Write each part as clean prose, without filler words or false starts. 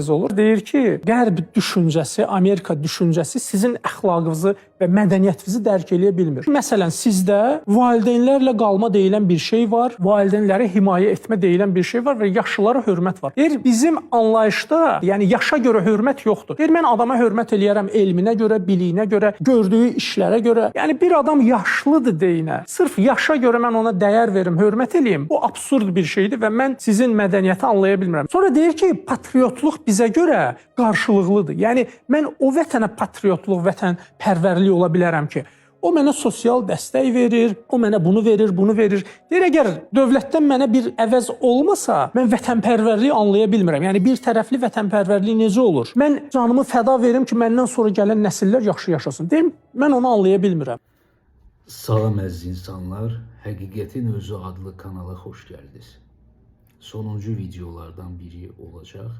Olur. Deyir ki, Qərb düşüncəsi, Amerika düşüncəsi sizin əxlaqınızı və mədəniyyətinizi dərk eləyə bilmir. Məsələn, sizdə valideynlərlə qalma deyilən bir şey var, valideynləri himayə etmə deyilən bir şey var və yaşlılara hörmət var. Deyir, bizim anlayışda, yəni yaşa görə hörmət yoxdur. Deyir, mən adama hörmət eləyərəm elminə görə, biliyinə görə, gördüyü işlərə görə. Yəni bir adam yaşlıdır deyinə, sırf yaşa görə mən ona dəyər verim, hörmət eləyim. Bu absurd bir şeydir və mən sizin mədəniyyəti anlaya bilmirəm. Sonra deyir ki, patriotluq bizə görə qarşılıqlıdır. Yəni mən o vətənə patriotluq, vətənpərvərlik ola bilərəm ki, o mənə sosial dəstək verir, o mənə bunu verir, bunu verir. Deyir, əgər dövlətdən mənə bir əvəz olmasa, mən vətənpərvərliyi anlaya bilmirəm. Yəni bir tərəfli vətənpərvərlik necə olur? Mən canımı fəda verim ki, məndən sonra gələn nəsillər yaxşı yaşasın. Deyir, mən onu anlaya bilmirəm. Salam əziz insanlar, Həqiqətin Özü adlı kanala xoş gəldiniz. Sonuncu videolardan biri olacaq.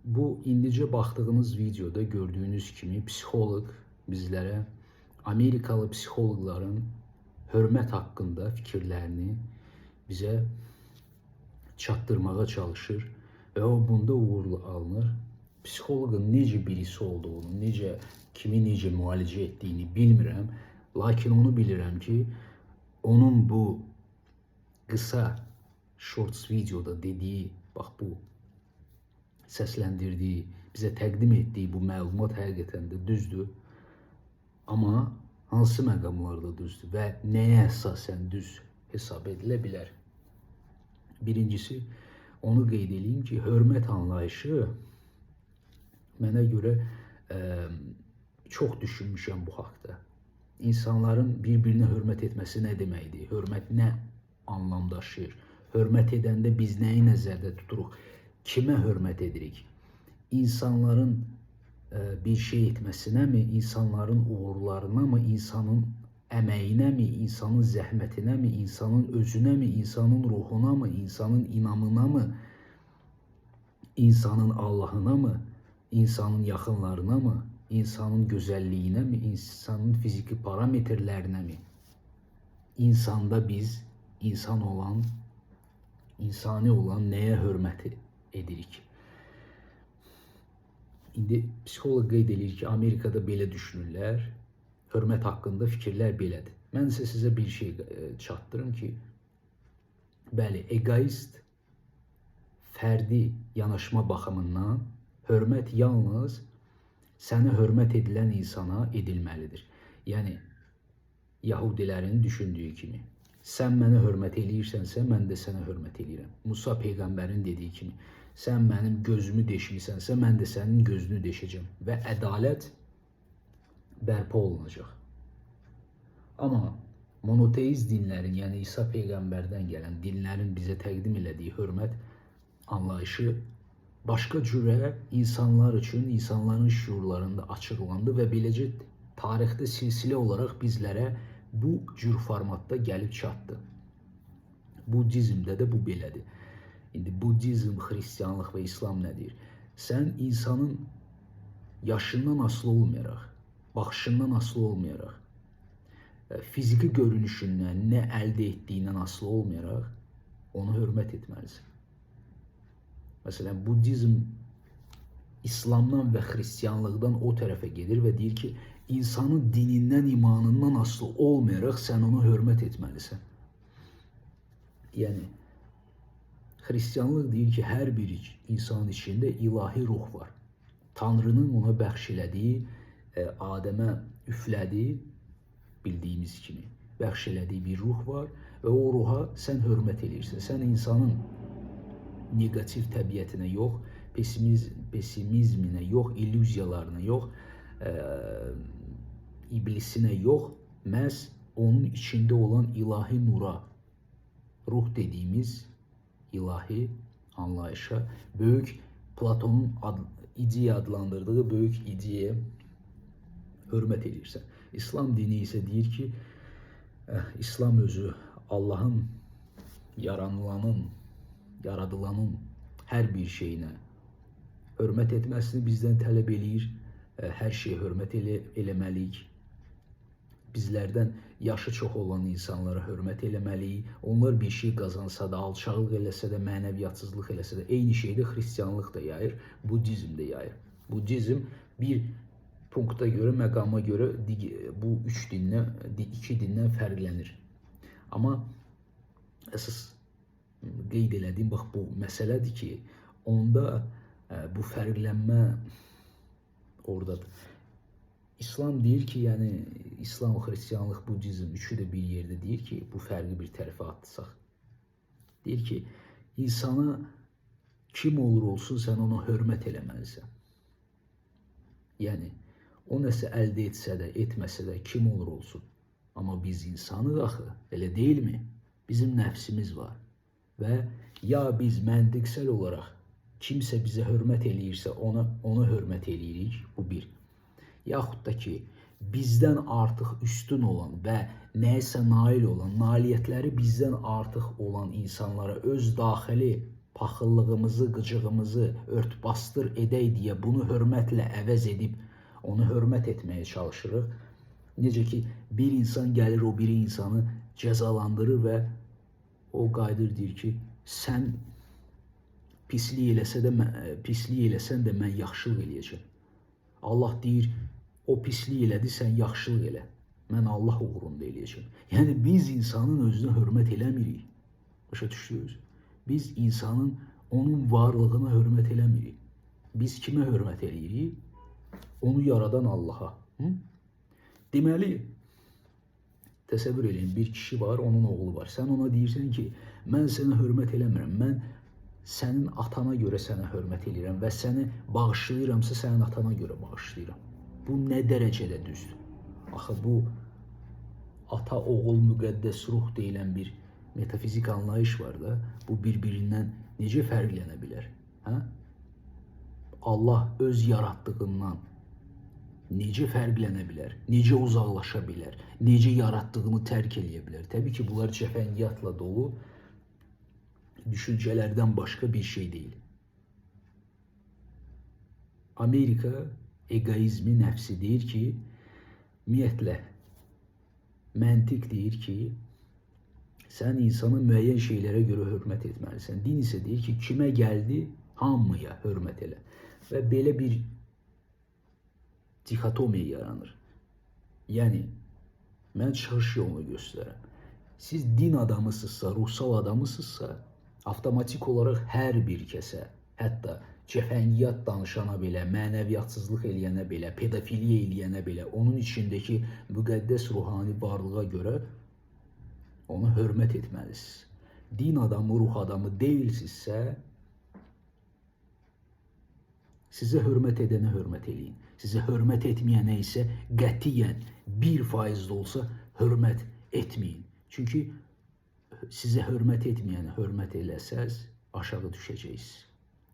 Bu indicə baxdığınız videoda gördüyünüz kimi psixoloq bizlərə Amerikalı psixoloqların hörmət haqqında fikirlərini bizə çatdırmağa çalışır və o bunda uğurlu alınır. Psixoloqun necə birisi olduğunu, necə kimi necə müalicə etdiyini bilmirəm, lakin onu bilirəm ki, onun bu qısa shorts videoda dediyi, bax bu səsləndirdiyi, bizə təqdim etdiyi bu məlumat həqiqətən də düzdür. Amma hansı məqamlarda düzdür və nəyə əsasən düz hesab edilə bilər? Birincisi, onu qeyd eləyim ki, hörmət anlayışı mənə görə çox düşünmüşəm bu haqda. İnsanların bir-birinə hörmət etməsi nə deməkdir? Hörmət nə anlam daşıyır? Hörmət edəndə biz nəyi nəzərdə tuturuq? Kimə hörmət edirik? İnsanların bir şey etməsinə mi, insanların uğurlarına mı, insanın əməyinə mi, insanın zəhmətinə mi, insanın özünə mi, insanın ruhuna mı, insanın inamına mı, insanın Allahına mı, insanın yaxınlarına mı, insanın gözəlliyinə mi, insanın fiziki parametrlərinə mi? İnsanda biz insan olan, insani olan nəyə hörmət edirik? İndi psixoloq qeyd eləyir ki, Amerikada belə düşünürlər, hörmət haqqında fikirlər belədir. Mən isə sizə bir şey çatdırım ki, bəli, egoist fərdi yanaşma baxımından hörmət yalnız sənə hörmət edilən insana edilməlidir. Yəni Yahudilərin düşündüyü kimi. Sən mənə hörmət eləyirsənsə, mən də sənə hörmət eləyirəm. Musa peyğəmbərin dediyi kimi, sən mənim gözümü deşmisənsə, mən də sənin gözünü deşəcəm və ədalət bərpa olunacaq. Amma monoteist dinlərin, yəni İsa peyğəmbərdən gələn dinlərin bizə təqdim elədiyi hörmət anlayışı başqa cürə insanlar üçün, insanların şüurlarında açıqlandı və beləcə tarixdə silsilə olaraq bizlərə bu cür formatda gəlib çatdı. Buddizmdə də bu belədir. İndi Buddizm, xristianlıq və İslam nə deyir? Sən insanın yaşından asılı olmayaraq, baxışından asılı olmayaraq, fiziki görünüşündən, nə əldə etdiyindən asılı olmayaraq onu hörmət etməlisən. Məsələn, Buddizm İslamdan və xristianlıqdan o tərəfə gedir və deyir ki, insanın dinindən, imanından asılı olmayaraq sən onu hörmət etməlisən. Yəni xristianlıq deyir ki, hər bir insanın içində ilahi ruh var. Tanrının ona bəxş elədiyi, Adəmə üflədiyi, bildiyimiz kimi bəxş elədiyi bir ruh var və o ruha sən hörmət eləyirsən. Sən insanın neqativ təbiətinə yox, pesimizminə yox, illüziyalarına yox, iblisinə yox, məhz onun içində olan ilahi nura, ruh dediyimiz ilahi anlayışa, böyük Platonun ideya adlandırdığı böyük ideyaya hörmət eləyirsən. İslam dini isə deyir ki, İslam özü Allahın yaranılanın, yaradılanın hər bir şeyinə hörmət etməsini bizdən tələb eləyir. Hər şeyə hörmət eləməliyik. Bizlərdən yaşı çox olan insanlara hörmət eləməliyik. Onlar bir şey qazansa da, alçaqlıq eləsə də, mənəviyyatsızlıq eləsə də, eyni şeydə xristianlıq da yayır, buddizm də yayır. Buddizm bir punkta görə, məqama görə bu üç dindən, iki dindən fərqlənir. Amma əsas qeyd elədiyim bax bu məsələdir ki, onda bu fərqlənmə oradadır. İslam deyir ki, yəni İslam, xristianlıq, buddizm üçü də bir yerdə deyir ki, bu fərqi bir tərəfə atsaq. Deyir ki, insana kim olur olsun sən ona hörmət eləməlisən. Yəni o nəsə əldə etsə də, etməsə də kim olur olsun. Amma biz insanıq axı, elə deyilmi? Bizim nəfsimiz var. Və ya biz məntiqsel olaraq kimsə bizə hörmət eləyirsə ona hörmət eləyirik, bu bir. Yaxud da ki, bizdən artıq üstün olan və nəyisə nail olan, nailiyyətləri bizdən artıq olan insanlara öz daxili paxıllığımızı, qıcığımızı ört-basdır edək deyə bunu hörmətlə əvəz edib onu hörmət etməyə çalışırıq. Necə ki, bir insan gəlir, o biri insanı cəzalandırır və o qayıdır deyir ki, sən pislik eləsə də pislik eləsən də mən yaxşılıq eləyəcəm. Allah deyir, o pislik elədi, sən yaxşılıq elə. Mən Allah uğrunda eləyəcəm. Yəni biz insanın özünə hörmət eləmirik. Başa düşdünüz? Biz insanın onun varlığına hörmət eləmirik. Biz kimə hörmət eləyirik? Onu yaradan Allaha. Hı? Deməli, təsəvvür eləyin, bir kişi var, onun oğlu var. Sən ona deyirsən ki, mən sənə hörmət eləmirəm. Mən sənin atana görə sənə hörmət eləyirəm və səni bağışlayıramsa sənin atana görə bağışlayıram. Bu nə dərəcədə düzdür? Axı bu ata, oğul, müqəddəs ruh deyilən bir metafizik anlayış var da. Bu bir-birindən necə fərqlənə bilər? Hə? Allah öz yaratdığından necə fərqlənə bilər? Necə uzaqlaşa bilər? Necə yaratdığını tərk eləyə bilər? Təbii ki, bunlar cəfəngiyatla dolu düşüncələrdən başqa bir şey deyil. Amerika egoizmi, nəfsi deyir ki, ümumiyyətlə məntiq deyir ki, sən insana müəyyən şeylərə görə hörmət etməlisən. Din isə deyir ki, kimə gəldi, hamıya hörmət elə. Və belə bir dixotomiya yaranır. Yəni, mən çıxış yolunu göstərəm. Siz din adamısınızsa, ruhsal adamısınızsa, avtomatik olaraq hər bir kəsə, hətta cəfəngiyat danışana belə, mənəviyyatsızlıq eləyənə belə, pedofiliya eləyənə belə, onun içindəki müqəddəs ruhani varlığa görə ona hörmət etməlisiniz. Din adamı, ruh adamı deyilsinizsə, sizə hörmət edənə hörmət eləyin. Sizə hörmət etməyənə isə qətiyyən 1% də olsa hörmət etməyin. Çünki sizə hörmət etməyənə hörmət eləsəz, aşağı düşəcəksiniz.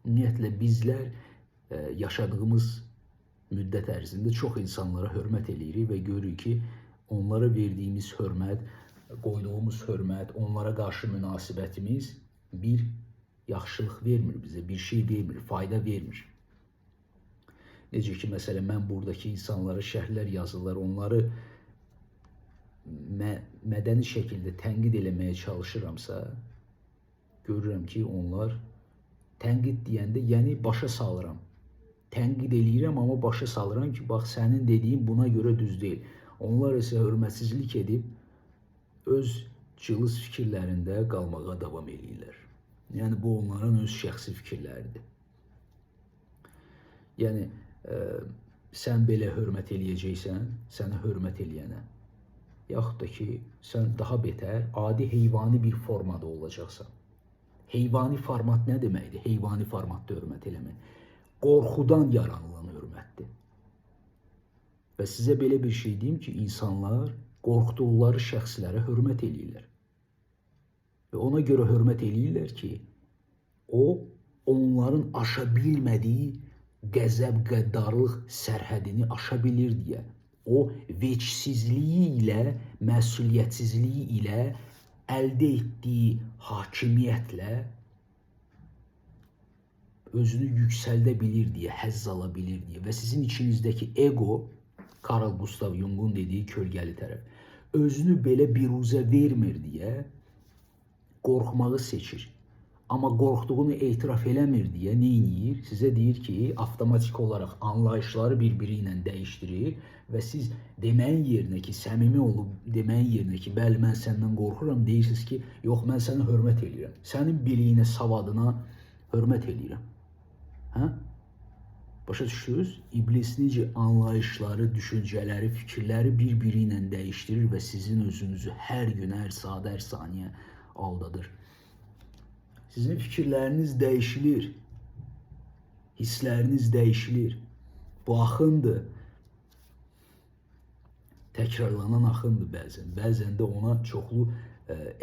Ümumiyyətlə bizlər yaşadığımız müddət ərzində çox insanlara hörmət eləyirik və görürük ki, onlara verdiyimiz hörmət, qoyduğumuz hörmət, onlara qarşı münasibətimiz bir yaxşılıq vermir bizə, bir şey vermir, fayda vermir. Necə ki, məsələn, mən buradakı insanlara şərhlər yazırlar, onları mədəni şəkildə tənqid eləməyə çalışıramsa, görürəm ki, onlar tənqid deyəndə, yəni başa salıram. Tənqid eləyirəm, amma başa salıram ki, bax, sənin dediyin buna görə düz deyil. Onlar isə hörmətsizlik edib öz cılız fikirlərində qalmağa davam eləyirlər. Yəni, bu onların öz şəxsi fikirləridir. Yəni, sən belə hörmət eləyəcəksən, sənə hörmət eləyənə. Yaxud da ki, sən daha betər, adi heyvani bir formada olacaqsan. Heyvani format nə deməkdir? Heyvani formatda hörmət eləmək. Qorxudan yaranılan hörmətdir. Və sizə belə bir şey deyim ki, insanlar qorxduqları şəxslərə hörmət eləyirlər. Və ona görə hörmət eləyirlər ki, o onların aşa bilmədiyi qəzəb, qəddarlıq sərhədini aşa bilir deyə. O vecsizliyi ilə, məsuliyyətsizliyi ilə əldə etdiyi hakimiyyətlə özünü yüksəldə bilir deyə, həzz ala bilir deyə və sizin içinizdəki ego, Carl Gustav Jung'un dediyi kölgəli tərəf. Özünü belə biruzə vermir deyə qorxmağı seçir. Amma qorxduğunu etiraf eləmir deyə nə edir? Sizə deyir ki, avtomatik olaraq anlayışları bir-biri ilə dəyişdirir və siz deməyin yerinə ki, səmimi olub deməyin yerinə ki, bəli mən səndən qorxuram, deyirsiniz ki, yox mən səni hörmət eləyirəm. Sənin biliyinə, savadına hörmət eləyirəm. Hə? Başa düşdünüz? İblis necə anlayışları, düşüncələri, fikirləri bir-biri ilə dəyişdirir və sizin özünüzü hər gün, hər saat, hər saniyə aldadır. Sizin fikirləriniz dəyişilir. Hissləriniz dəyişilir. Bu axındır. Təkrarlanan axındır bəzən. Bəzən də ona çoxlu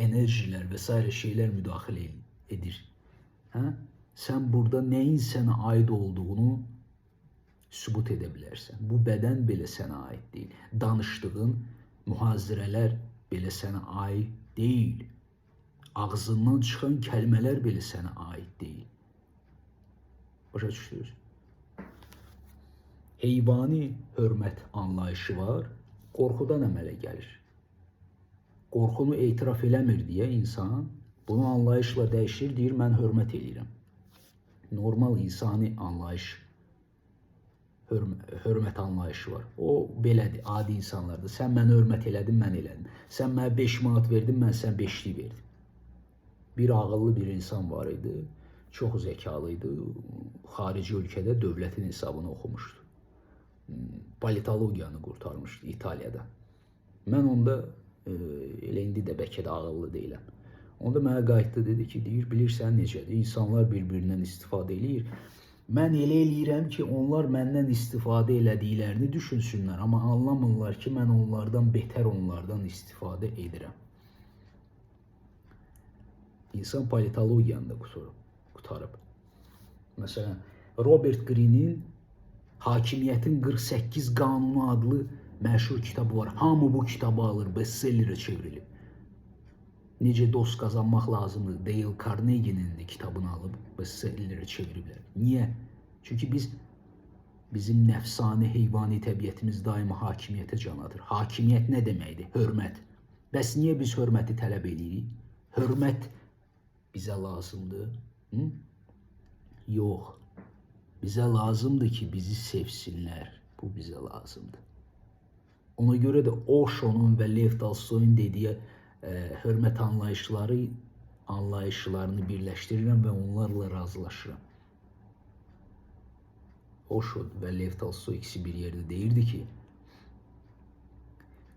enerjilər və sairə şeylər müdaxilə edir. Hə? Sən burada nəyin sənə aid olduğunu sübut edə bilərsən. Bu bədən belə sənə aid deyil. Danışdığın mühazirələr belə sənə aid deyil. Ağzından çıxan kəlmələr belə sənə aid deyil. Başa düşdünüz? Heyvani hörmət anlayışı var, qorxudan əmələ gəlir. Qorxunu etiraf eləmir deyə insan bunu anlayışla dəyişir, deyir mən hörmət eləyirəm. Normal insani anlayış, hörmət anlayışı var. O belədir, adi insanlarda. Sən mənə hörmət elədin, mən elədim. Sən mənə 5 manat verdin, mən sənə 5-lik verdim. Bir ağıllı bir insan var idi, çox zəkalı idi. Xarici ölkədə dövlətin hesabını oxumuşdu. Politologiyanı qurtarmışdı İtaliyada. Mən onda elə indi də bəlkə də ağıllı deyiləm. Onda mənə qayıtdı, dedi ki, deyir, bilirsən necədir? İnsanlar bir-birindən istifadə eləyir. Mən elə eləyirəm ki, onlar məndən istifadə elədiklərini düşünsünlər, amma anlamırlar ki, mən onlardan betər onlardan istifadə edirəm. İnsan politologiyanı da qutarıb. Məsələn, Robert Greene'in Hakimiyyətin 48 Qanunu adlı məşhur kitabı var. Hamı bu kitabı alır, bestsellerə çevrilib. Necə dost qazanmaq lazımdır. Dale Carnegie'nin də kitabını alıb bestsellerə çeviriblər. Niyə? Çünki bizim nəfsani, heyvani təbiətimiz daima hakimiyyətə can atır. Hakimiyyət nə deməkdir? Hörmət. Bəs niyə biz hörməti tələb eləyirik? Hörmət bizə lazımdır. Hı? Yox. Bizə lazımdır ki, bizi sevsinlər. Bu bizə lazımdır. Ona görə də Osho'nun və Lev Tolstoyun dediyi hörmət anlayışlarını birləşdirirəm və onlarla razılaşıram. Osho və Lev Tolstoy ikisi bir yerdə deyirdi ki,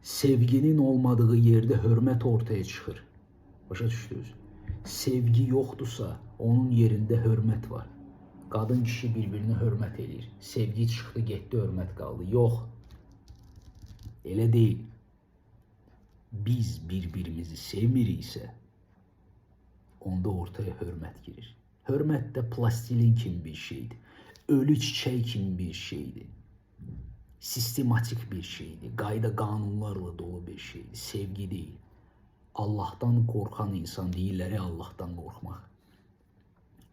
sevginin olmadığı yerdə hörmət ortaya çıxır. Başa düşdünüz? Sevgi yoxdursa, onun yerində hörmət var. Qadın kişi bir-birinə hörmət eləyir. Sevgi çıxdı, getdi, hörmət qaldı. Yox. Elə deyil. Biz bir-birimizi sevmiriksə, onda ortaya hörmət girir. Hörmət də plastilin kimi bir şeydir. Ölü çiçək kimi bir şeydir. Sistematik bir şeydir. Qayda qanunlarla dolu bir şeydir. Sevgi deyil. Allahdan qorxan insan deyirlər, Allahdan qorxmaq.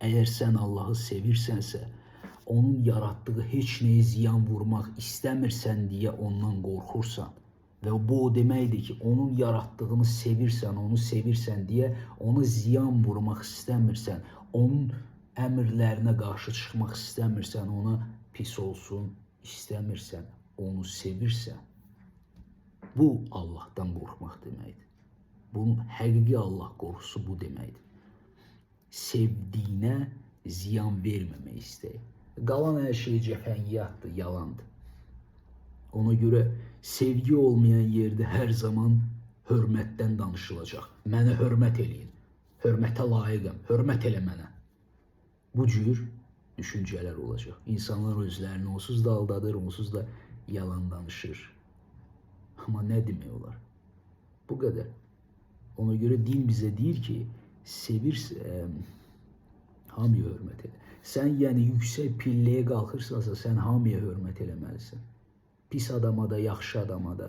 Əgər sən Allahı sevirsənsə, onun yaratdığı heç nəyə ziyan vurmaq istəmirsən deyə ondan qorxursan və bu o deməkdir ki, onun yaratdığını sevirsən, onu sevirsən deyə ona ziyan vurmaq istəmirsən, onun əmrlərinə qarşı çıxmaq istəmirsən, ona pis olsun istəmirsən, onu sevirsən. Bu Allahdan qorxmaq deməkdir. Bunun həqiqi Allah qorxusu bu deməkdir. Sevdiyinə ziyan verməmək istəyi. Qalan hər şey cəfəngiyatdır, yalandır. Ona görə sevgi olmayan yerdə hər zaman hörmətdən danışılacaq. Mənə hörmət eləyin. Hörmətə layiqəm. Hörmət elə mənə. Bu cür düşüncələr olacaq. İnsanlar özlərini onsuz da aldadır, onsuz da yalan danışır. Amma nə demək olar? Bu qədər. Ona görə din bizə deyir ki, sevirsə, hamıya hörmət elə. Sən yəni yüksək pilləyə qalxırsansa, sən hamıya hörmət eləməlisən. Pis adama da, yaxşı adama da.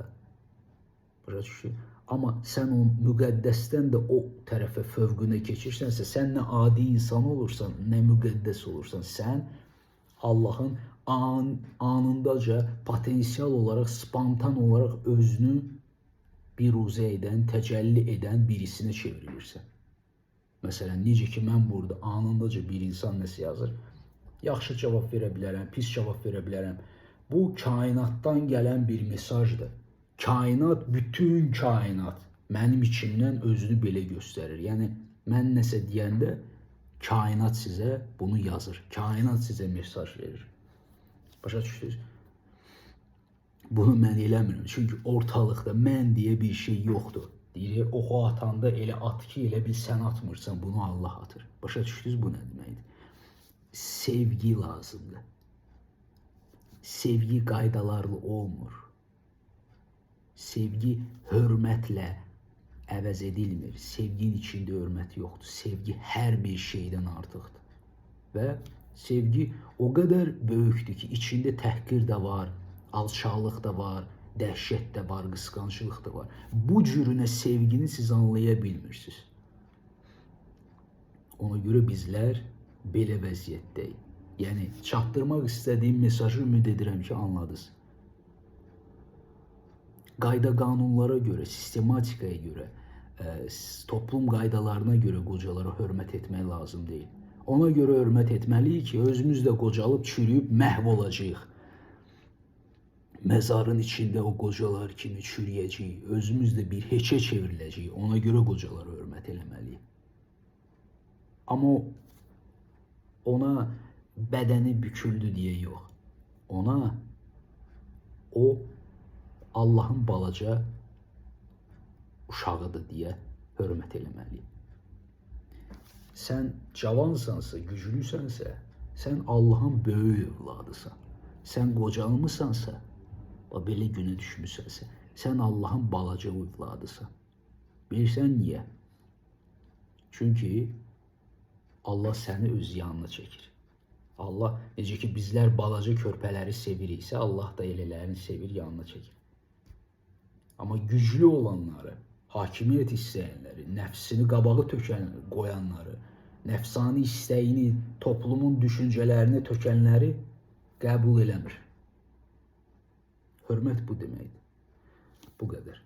Başa düşdün? Amma sən o müqəddəsdən də o tərəfə fövqünə keçirsənsə, sən nə adi insan olursan, nə müqəddəs olursan. Sən Allahın anındaca potensial olaraq, spontan olaraq özünü biruzə edən, təcəlli edən birisinə çevrilirsən. Məsələn, necə ki mən burada anındaca bir insan nəsə yazır, yaxşı cavab verə bilərəm, pis cavab verə bilərəm. Bu kainatdan gələn bir mesajdır. Kainat, bütün kainat mənim içimdən özünü belə göstərir. Yəni mən nəsə deyəndə kainat sizə bunu yazır. Kainat sizə mesaj verir. Başa düşdünüz? Bunu mən eləmirəm. Çünki ortalıqda mən deyə bir şey yoxdur. Deyir, oxu atanda elə at ki, elə bil sən atmırsan, bunu Allah atır. Başa düşdünüz bu nə deməkdir? Sevgi lazımdır. Sevgi qaydalarla olmur. Sevgi hörmətlə əvəz edilmir. Sevginin içində hörmət yoxdur. Sevgi hər bir şeydən artıqdır. Və sevgi o qədər böyükdür ki, içində təhqir də var, alçaqlıq da var, dəhşət də var, qısqanclıq da var. Bu cürünə sevgini siz anlaya bilmirsiniz. Ona görə bizlər belə vəziyyətdəyik. Yəni çatdırmaq istədiyim mesajı ümid edirəm ki, anladınız. Qayda qanunlara görə, sistematikaya görə, toplum qaydalarına görə qocalara hörmət etmək lazım deyil. Ona görə hörmət etməliyik ki, özümüz də qocalıb, çürüyüb məhv olacağıq. Məzarın içində o qocalar kimi çürüyəcəyik. Özümüz də bir heçə çevriləcəyik. Ona görə qocalara hörmət eləməliyik. Amma ona bədəni büküldü deyə yox. Ona o Allahın balaca uşağıdır deyə hörmət eləməliyik. Sən cavansansa, güclüsənsə, sən Allahın böyük övladısan. Sən qocalmısansa, bax belə günə düşmüsənsə, sən Allahın balaca övladısan. Bilirsən niyə? Çünki Allah səni öz yanına çəkir. Allah necə ki bizlər balaca körpələri seviriksə, Allah da elələrini sevir, yanına çəkir. Amma güclü olanları, hakimiyyət istəyənləri, nəfsini qabağı tökən, qoyanları, nəfsani istəyini toplumun düşüncələrinə tökənləri qəbul eləmir. Hörmət bu deməkdir. Bu qədər.